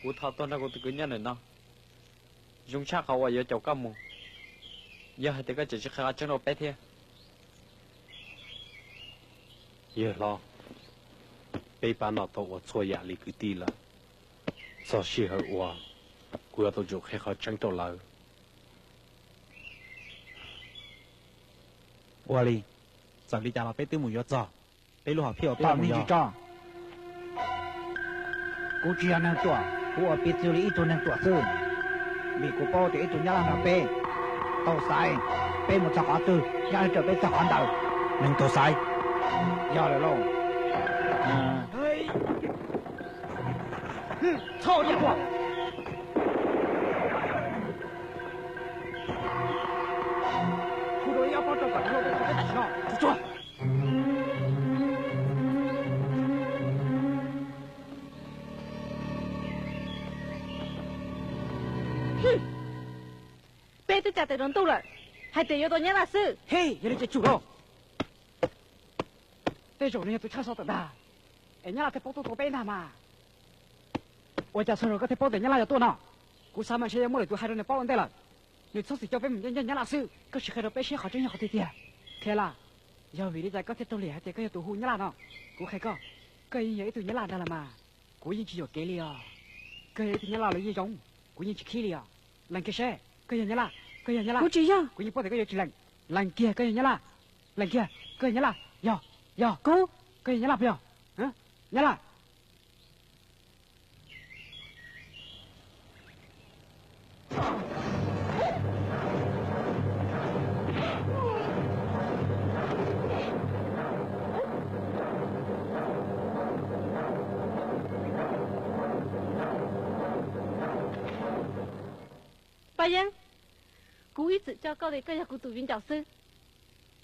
Kuv thov tuag nrog kuv tus kwv nyob ntawm no. Zoo tshaj qhov uas yuav caum koj mus, yog hais tias koj tseem tsis qhia qhov tseeb rau peb thiab. Yawg hlob, peb pab no tau ua txhua yam li kwv tij lawm. Txog sij hawm uas kuv yuav tau tsum qhia qhov tseeb rau lawv. Ua li, txawm li cas los peb twb mus yuav txog. Peb lub hom phiaj uas peb mus yog. Kuv tsis yog neeg ruam, kuv ua piv txwv li ib tug neeg ruam xwb, vim kuv paub tias ib tug nyab laj nrog peb tau xaiv, peb mus txog qhov twg nyab laj raws peb txog qhov ntawd. Neeg tau xaiv. Yog lawm lauj. Peb twb tsa tes rau ntuj lawm hais tias yuav tau nyab laj xwb. Yog li ces tsum lauj. Tej zaum nws yog tus tshaj xov tawm ntag, es nyab laj thiaj paub tuaj tua peb ntag mas. Ua cas txhua zaus koj thiaj paub tias nyab laj yuav tuaj no? Kuv xav mas ntshe yuav muaj lwm tus hais rau nws paub ua ntej lawm. Nws txhob txwm coj peb mus ncaij ncaij nyab laj xwb, koj tsis qhia rau peb seb qhov tseeb yog qhov twg tiag. Khiav Laj, yog vim li cas koj thiaj raug liam hais tias koj yog tus hu nyab laj no? Kuv qhia koj, koj yeej yog ib tug nyab laj ntag los mas. Kuv yeej tsis yuam kev li os. Koj yog ib tug nyab laj los yeej zoo, kuv yeej tsis khib li os. Lees kiag seb koj yog nyab laj, koj yog nyab laj. Kuv tsis yog. Kuv yeej paub tias koj yuav tsis lees. Lees kiag koj yog nyab laj. Lees kiag koj yog nyab laj. Yog, yog. Kuv, koj yog nyab laj puas yog? Nyab laj. Paj Yeeb, kuv ib txwm coj koj tias koj yog kuv tus viv ncaus xwb,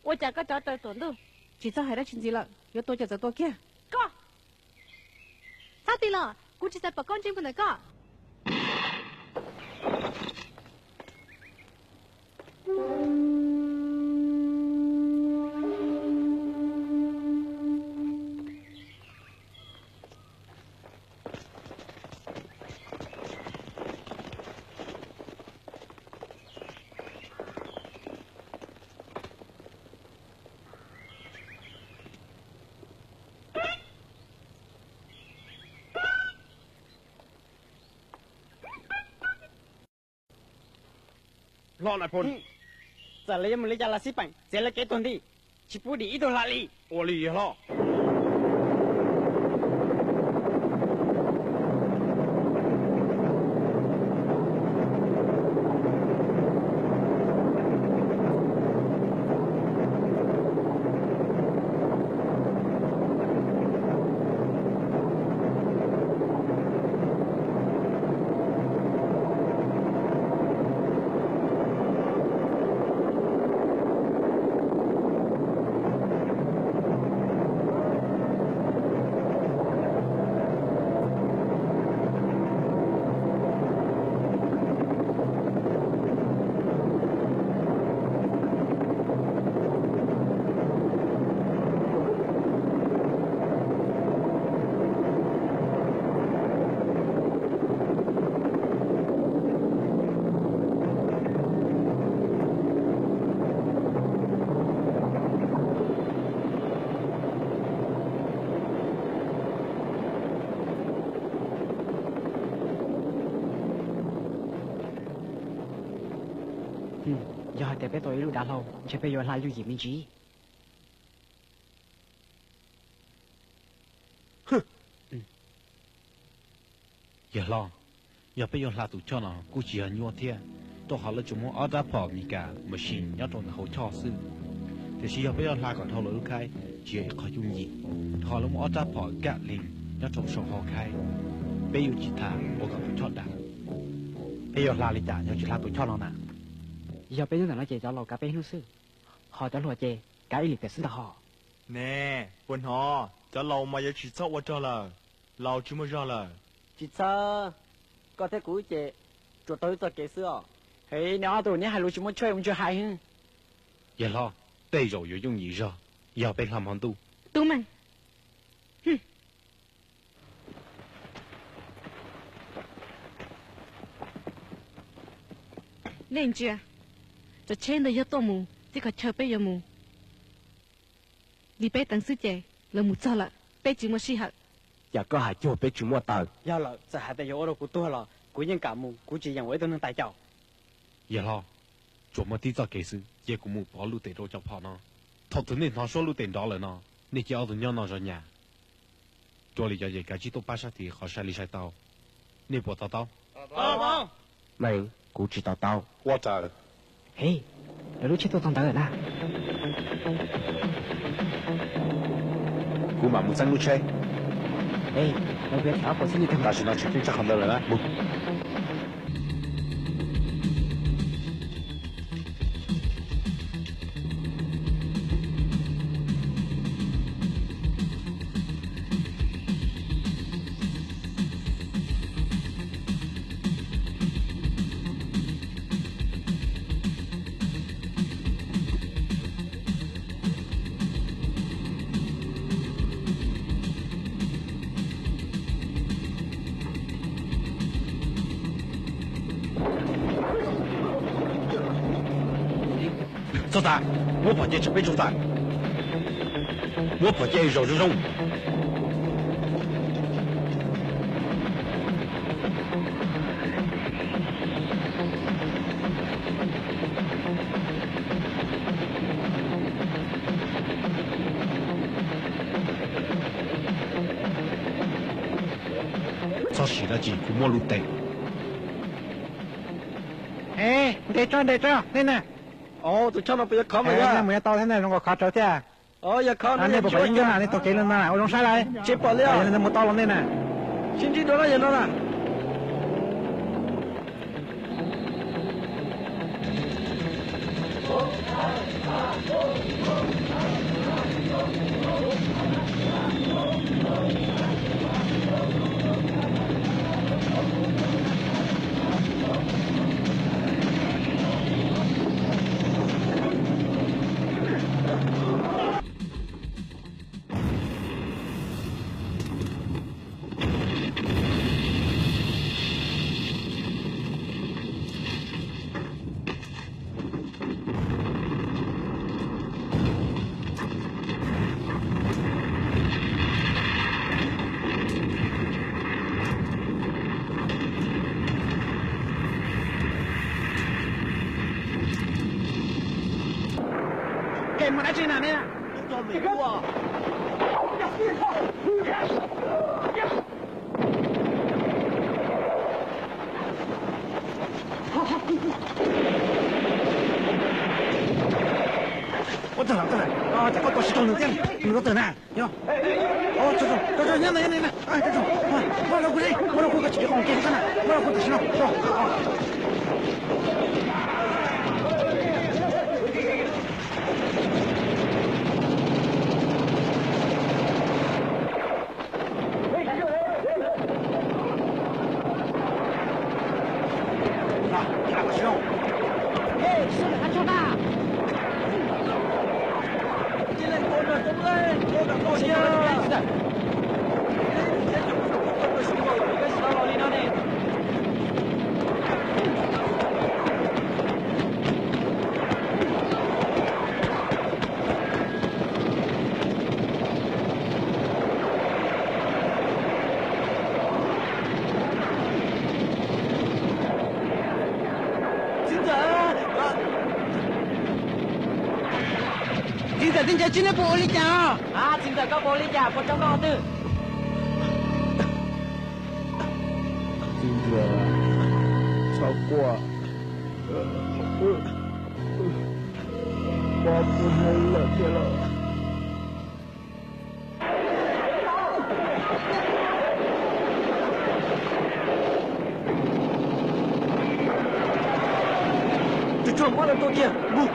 ua cas koj cov raws tuam ntuj? Tsis txhob hais dab tsi ntxiv lawm, yuav tua ces txawm tua kiag. Koj txhob ti los, kuv tsis xav pom koj ntsej muag ntawm koj. Hlob Nais Phoo, txawm lawv yuav mus li cas los xij peem txiav lawv kev tuag nti, tsis pub dim ib tug hla li. Ua li yog hlob. Yog hais tias peb tau ib lub dav hlau, ntshe peb yuav hla yooj yim me ntsis. Yawg hlob, yog peb yuav hla tus choj no kuj tsis yog nyuaj thiab, rau qhov lawv tsuas muaj ob rab phom Meskas machine nyob rau ntawm hauv choj xwb. Tiam sis yog peb yuav hla kom dhau lawv lub khaib, tsis yog ib qho yooj yim, rau qhov lawv muaj ob rab phom Gatling nyob rau saum hauv khaib. Peb yuav tsis tham ua kom tus choj dav. Peb yuav hla li cas yog tsis hla tus choj no na? Yog peb nyob ntawm no ces cov laus kav peb hnub xwb, ho cov hluas ces kav ib lim tiam xwb ntag ho. Ne, puas hnov, cov laus mas yuav tsis txhob ua rog lawm, laus tsis muaj zog lawm. Tsis txhob, koj thiab kuv ces tsuas taug wb txoj kev xwb os. Hev, neb ob tug neb hais lus tsis muaj tshuaj ua ntswg hais. Yawg hlob, tej zaum yuav yooj yim zog yog peb hla hmo ntuj. Tub Meej. Nej ntsia, cov tsheb ntawd yog tuaj mus txij qhov chaw peb yuav mus. Li peb teev xwb ces lawv mus txog lawm, peb tsis muaj sij hawm. Cas koj hais cuag peb tsis muaj taw? Yog lawm, txawm hais tias yuav ua rau kuv tuag los kuv yeej kam mus, kuv tsis yeem ua ib tug neeg tais caus. Yawg hlob, tsuas muaj tib txoj kev xwb, cia kuv mus pov lub tes rau cov phom no. Thaum twg nej hnov suab lub tes nrov lawm no, nej cia ob tug nyob no zov nyas. Cuag li cov ces kav tsij tuaj pab sab tid qhov sai li sai tau. Nej puas to taub? Meej, kuv tsis to taub. Ua raws. He, lawv lub tsheb tuaj txog ntawd na. Kuv mam mus txeeb lub tsheb. He, lawv kuv yuav tham ob puas xwb li tag. Tam sim no tsis pheej tshaj qhov ntawd lawm na. Mus. Txog tas, muab phom cia tseg peb tsoo tas. Muab phom cia zaum zoo zoo. Txhob sim dab tsi, kuv muaj lub tes. E, ntes tso, ntes tso, nej na. Tus choj no puas yuav khov mas yog? Mus yuav tau thiab na, zoo nkaus khov rawv thiab. Nej puas pom yeej yeej na, nej taug kev li no na, ua zoo saib lauj. Tsis pom li os. Yog li ntawd mus tau los nej na. Sib ntsib dua no yog no na. Kev mus dab tsi na ne? Ua tawg lawm, tawg lawm. Cas koj tua tsis raug nws thiab, nws tua tawg na. Nyob, nyob, nyob, muab rau kuv, muab rau kuv, koj tsis kev qos kiag xwb na, muab rau kuv tam sim no. Txiv ntxawm, txiv ntxawm, tib ncaws tsib neb puas ua li cas? Txiv ntxawm, koj puas ua li cas, puas tsoo koj qhov twg? Txiv ntxawm, txhob quaj, pom kuv hais lawm thiab los. Tus tshuaj muab lawv tua kiag, mus.